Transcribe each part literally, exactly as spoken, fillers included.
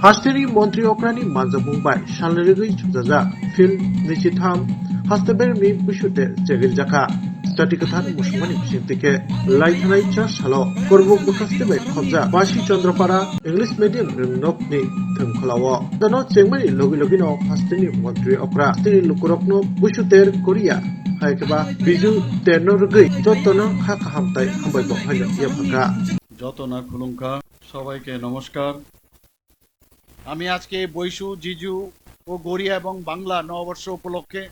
Hasteni montri okrani manjakmung bai salni rwgwi sujajak Phil nwichitham haste beremni buisute chegirjakha. Stati kwthar muchungmani bisingtwi khe lai thanai char salo Korbuk bwkhaste bai khobjak Basi Chandrapara English Medium ringnokni thwngkholao. Jano chengmani logi logino hasteni montri okra hasteni lukurokno buisuter koriya hai khe ba Biju terno rwgwi jotono kha kaham tai hambai bo haino yaphakha. Joto na khulumkha, sobaike namaskar. আমি আজকে বৈশু, জিজু ও গরিয়া এবং বাংলা নববর্ষ উপলক্ষে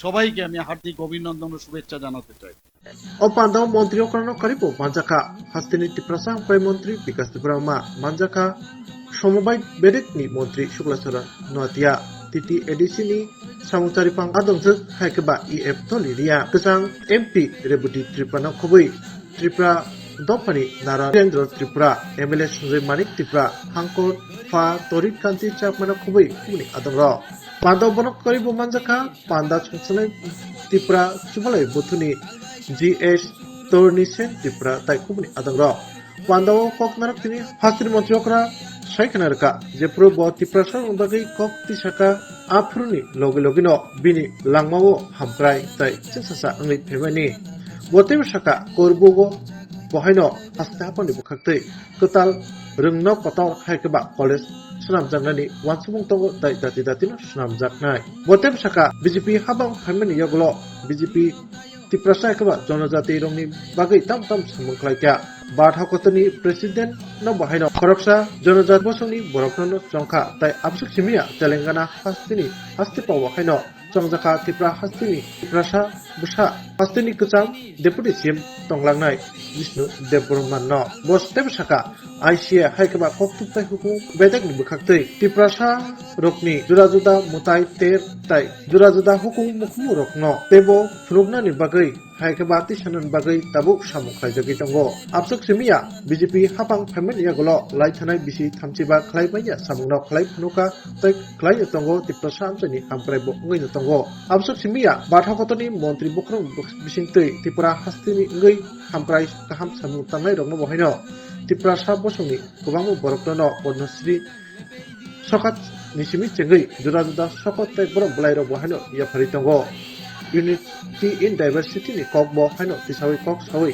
সবাইকে আমি হার্দিক অভিনন্দন ও শুভেচ্ছা জানাতে চাই। O pandao montri okrano karibo manjakha, hasteni Tiprasa hamkrai montri Bikas Debbarma manjakha, Somobai Bedekni montri Sukla Charan Noatia, T T A D C ni samung charipang adongjwk hai khe ba E F Toli Riya, kwchang M P Rebudi Tripura no khobwi Tripura dophani Nara Birendra Tripura, M L A Sanjoy Manik Tripura, Hangkor Pha Torit Kanti Chakmano khobwi kubuni adongrok. Panda bono kwrwi bo manjakha, panda chwngchangnai Tripura chubalai buthuni G S Torni Sen Tripura tai kubuni adongrok. Pandao kok narwk tini hasteni montri okra sai khna rwkha, jephuru bo Tiprasa rokni bagwi kok tisaka, aphuruni logi logino bini langmao hamkrai tai chwngsasa wngwi phaimani. Bo teibo saka, Korbugo bo haino haste haphangni bwkhaktwi kwtal rwngno kotor hai khe ba college swnamjaknani uansukmung tongo tai dati datino swnamjaknai. Bo teibo saka, B J P haphang phaimani yagulo B J P Tiprasa hai khe ba jonojati rokni bagwi tam tam samung khlai kha. Bad Hakotorni president no bo haino khoroksa jonojati bosongni borokno no chongkha tai absuk simiya Telangana hasteni haste pao haino chongjakha Tripura hasteni Tiprasa bwsa hasteni kwcham Deputy C M tonglangnai Bishnu Debbarma no. Bo teibo saka, I C A hai khe ba kok tubthai hukumu bedekni bwkhaktwi Tiprasa rokni juda juda mwtai ter tai juda juda hukumu mukumu rokno teibo phunuknani bagwi hai khe ba tisanani bagwi tabuk samung khlaijagwi tongo. Absuk simiya B J P haphang phaimani yagulo lai thanai bisi thamchi ba khlai manya samungno khlai phunukha tei khlai tongo Tiprasa amchaini hamkrai bo wngwi no tongo. Absuk simiya Bad Hakotorni montri bokhorok bisingtwi Tripura hasteni wngwi hamkrai kaham samung tangnai rokno bo haino Tiprasa bosongni kwbangma borokno no Padma Shri sokat ni simi chengwi juda juda sokat tei borok bwlai rok bo haino yapharwi tongo. Unity in diversity ni kok bo haino tisawi kok sawi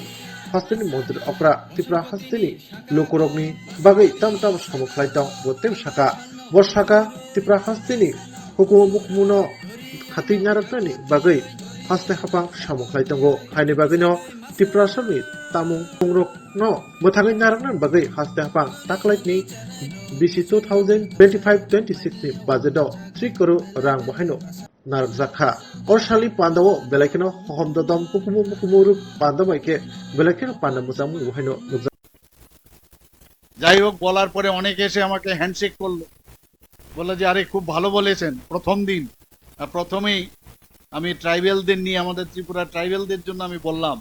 hasteni montri okra Tripura hasteni lukurokni bagwi tamo tamo samung khlai tong bo teibo saka. Bo saka Tripura hasteni hukumu mukumu no khatwi narwknani bagwi haste haphang samung khlai tongo. Haini bagwino Tiprasani tamung pungrok no mwthangwi narwknani bagwi haste haphang taklaitni bisi two thousand twenty-five twenty-six ni budget o three crore rang bo haino narwkjak kha. O salni pandao belai kheno hohom dodom hukumu mukumu rwk panda bai khe belai kheno panda mwchangmung bo haino nukjak. যাই হোক, বলার পরে অনেকে এসে আমাকে হ্যান্ডশেক করলো, বললো যে, "আরে, খুব ভালো বলেছেন।" প্রথম দিন, আহ, প্রথমেই আমি ট্রাইবালদের নিয়ে, আমাদের ত্রিপুরা ট্রাইবালদের জন্য আমি বললাম,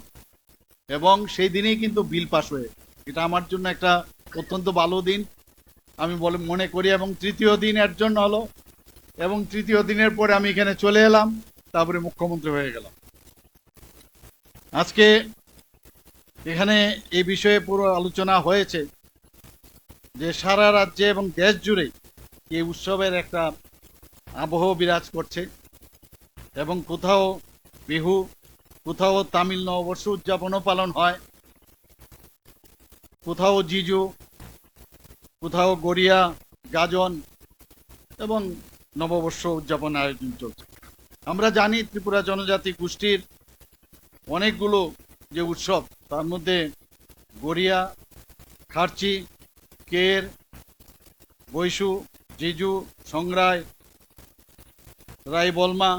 এবং সেই দিনেই কিন্তু বিল পাস হয়ে, এটা আমার জন্য একটা অত্যন্ত ভালো দিন আমি বলে মনে করি। এবং তৃতীয় দিন অ্যাডজর্ন হলো, এবং তৃতীয় দিনের পরে আমি এখানে চলে এলাম, তারপরে মুখ্যমন্ত্রী হয়ে গেলাম। আজকে এখানে এই বিষয়ে পুরো আলোচনা হয়েছে যে সারা রাজ্যে এবং দেশ জুড়ে এই উৎসবের একটা আবহ বিরাজ করছে, এবং কোথাও বিহু, কোথাও তামিল নববর্ষ উদযাপনও পালন হয়, কোথাও জিজু, কোথাও গড়িয়া, গাজন এবং নববর্ষ উদযাপন আয়োজন চলছে। আমরা জানি ত্রিপুরা জনজাতি গোষ্ঠীর অনেকগুলো যে উৎসব, তার মধ্যে গড়িয়া, খার্চি, কের, বৈশু, জিজু, সংগ্রায়, রাইবলমা,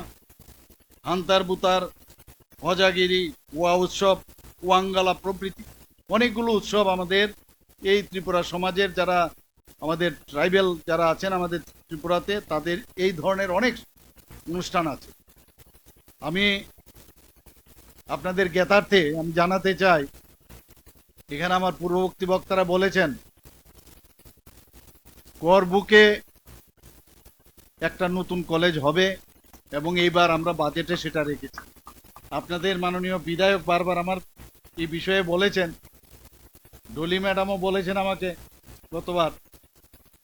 হান্তার বুতার, হজাগিরি, ওয়া উৎসব, ওয়াঙ্গালা প্রভৃতি অনেকগুলো উৎসব আমাদের এই ত্রিপুরা সমাজের যারা, আমাদের ট্রাইবাল যারা আছেন আমাদের ত্রিপুরাতে, তাদের এই ধরনের অনেক অনুষ্ঠান আছে। আমি আপনাদের জ্ঞাতার্থে আমি জানাতে চাই, এখানে আমার পূর্ববর্তী বক্তারা বলেছেন, করবুকে একটা নতুন কলেজ হবে এবং এইবার আমরা বাজেটে সেটা রেখেছি। আপনাদের মাননীয় বিধায়ক বারবার আমার এই বিষয়ে বলেছেন, ডলি ম্যাডামও বলেছেন আমাকে গতবার,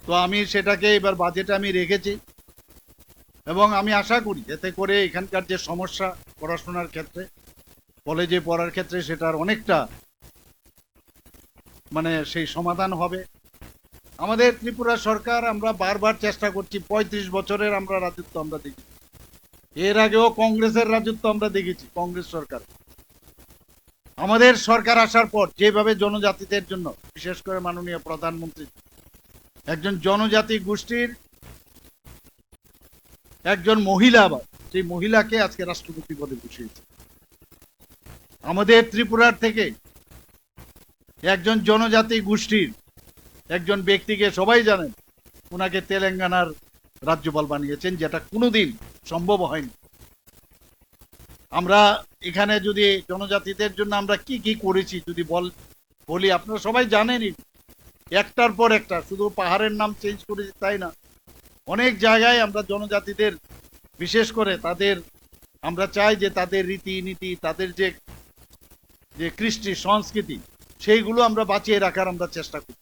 তো আমি সেটাকে এবার বাজেটে আমি রেখেছি এবং আমি আশা করি এতে করে এখানকার যে সমস্যা পড়াশোনার ক্ষেত্রে, কলেজে পড়ার ক্ষেত্রে সেটার অনেকটা মানে সেই সমাধান হবে। আমাদের ত্রিপুরা সরকার, আমরা বারবার চেষ্টা করছি, পঁয়ত্রিশ বছরের আমরা রাজত্ব আমরা দেখেছি, এর আগেও কংগ্রেসের রাজত্ব আমরা দেখেছি, কংগ্রেস সরকার। আমাদের সরকার আসার পর যেভাবে জনজাতিদের জন্য, বিশেষ করে মাননীয় প্রধানমন্ত্রী একজন জনজাতি গোষ্ঠীর একজন মহিলা, আবার সেই মহিলাকে আজকে রাষ্ট্রপতি পদে বসিয়েছে। আমাদের ত্রিপুরার থেকে একজন জনজাতি গোষ্ঠীর একজন ব্যক্তিকে সবাই জানেন, ওনাকে তেলেঙ্গানার রাজ্যপাল বানিয়েছেন, যেটা কোনোদিন সম্ভব হয়নি। আমরা এখানে যদি জনজাতিদের জন্য আমরা কি কি করেছি যদি বল-, বলি, আপনারা সবাই জানেনই, একটার পর একটা, শুধু পাহাড়ের নাম চেঞ্জ করেছি তাই না, অনেক জায়গায় আমরা জনজাতিদের, বিশেষ করে তাদের, আমরা চাই যে তাদের রীতি নীতি, তাদের যে, যে কৃষ্টি সংস্কৃতি, সেইগুলো আমরা বাঁচিয়ে রাখার আমরা চেষ্টা করি।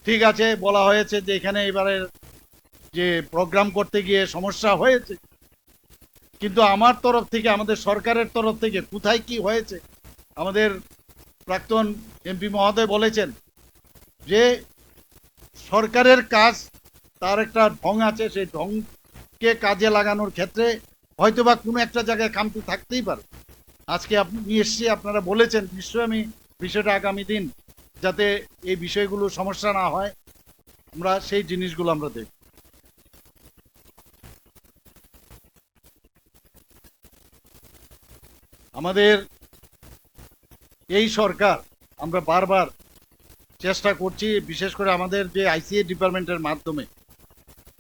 ঠিক আছে, বলা হয়েছে যে এখানে এবারে যে প্রোগ্রাম করতে গিয়ে সমস্যা হয়েছে, কিন্তু আমার তরফ থেকে, আমাদের সরকারের তরফ থেকে কোথায় কি হয়েছে, আমাদের প্রাক্তন এমপি মহোদয় বলেছেন যে সরকারের কাজ, তার একটা ঢং আছে, সেই ঢংকে কাজে লাগানোর ক্ষেত্রে হয়তোবা কোনো একটা জায়গায় খামতি থাকতেই পারে। আজকে আপনি নিয়ে এসছি, আপনারা বলেছেন, নিশ্চয়ই আমি বিষয়টা আগামী দিন যাতে এই বিষয়গুলো সমস্যা না হয়, আমরা সেই জিনিসগুলো আমরা দেখব। আমাদের এই সরকার, আমরা বারবার চেষ্টা করছি, বিশেষ করে আমাদের যে আইসিএ ডিপার্টমেন্টের মাধ্যমে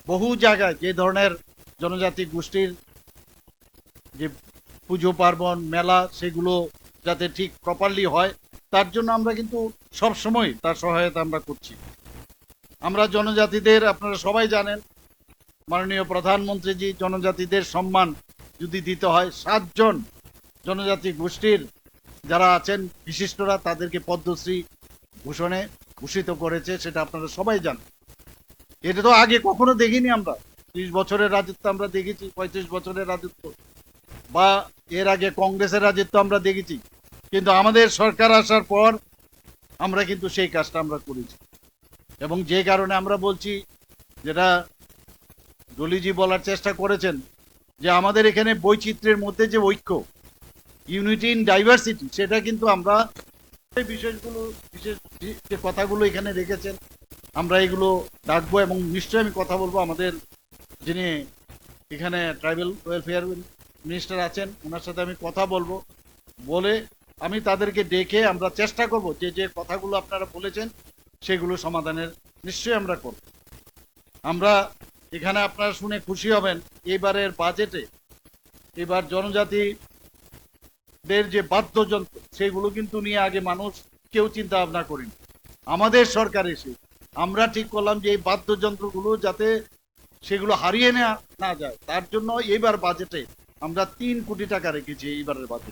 বহু জায়গায় যে ধরনের জনজাতি গোষ্ঠীর যে পুজো পার্বণ, মেলা, সেগুলো যাতে ঠিক প্রপারলি হয়, তার জন্য আমরা কিন্তু সব সময় তার সহায়তা আমরা করছি। আমরা জনজাতিদের, আপনারা সবাই জানেন, মাননীয় প্রধানমন্ত্রীজি জনজাতিদের সম্মান যদি দিতে হয়, সাতজন জনজাতি গোষ্ঠীর যারা আছেন বিশিষ্টরা, তাদেরকে পদ্মশ্রী ভূষণে ভূষিত করেছে, সেটা আপনারা সবাই জানেন। এটা তো আগে কখনো দেখিনি আমরা। ত্রিশ বছরের রাজত্ব আমরা দেখেছি, পঁয়ত্রিশ বছরের রাজত্ব, বা এর আগে কংগ্রেসের রাজত্ব আমরা দেখেছি, কিন্তু আমাদের সরকার আসার পর আমরা কিন্তু সেই কাজটা আমরা করেছি। এবং যে কারণে আমরা বলছি, যেটা ডলিজি বলার চেষ্টা করেছেন, যে আমাদের এখানে বৈচিত্র্যের মধ্যে যে ঐক্য, ইউনিটি ইন ডাইভার্সিটি, সেটা কিন্তু আমরা এই বিষয়গুলো, বিশেষ যে, যে কথাগুলো এখানে রেখেছেন, আমরা এগুলো রাখবো এবং নিশ্চয়ই আমি কথা বলবো। আমাদের যিনি এখানে ট্রাইবাল ওয়েলফেয়ার মিনিস্টার আছেন, ওনার সাথে আমি কথা বলবো, বলে আমি তাদেরকে ডেকে আমরা চেষ্টা করব যে, যে কথাগুলো আপনারা বলেছেন, সেগুলো সমাধানের নিশ্চয়ই আমরা করব। আমরা এখানে, আপনারা শুনে খুশি হবেন, এবারের বাজেটে এবার জনজাতিদের যে বাদ্যযন্ত্র, সেগুলো কিন্তু নিয়ে আগে মানুষ কেউ চিন্তা ভাবনা করেনি। আমাদের সরকার এসে আমরা ঠিক করলাম যে এই বাদ্যযন্ত্রগুলো যাতে সেগুলো হারিয়ে না, না যায়, তার জন্য এইবার বাজেটে আমরা তিন কোটি টাকা রেখেছি এইবারের বাজেট।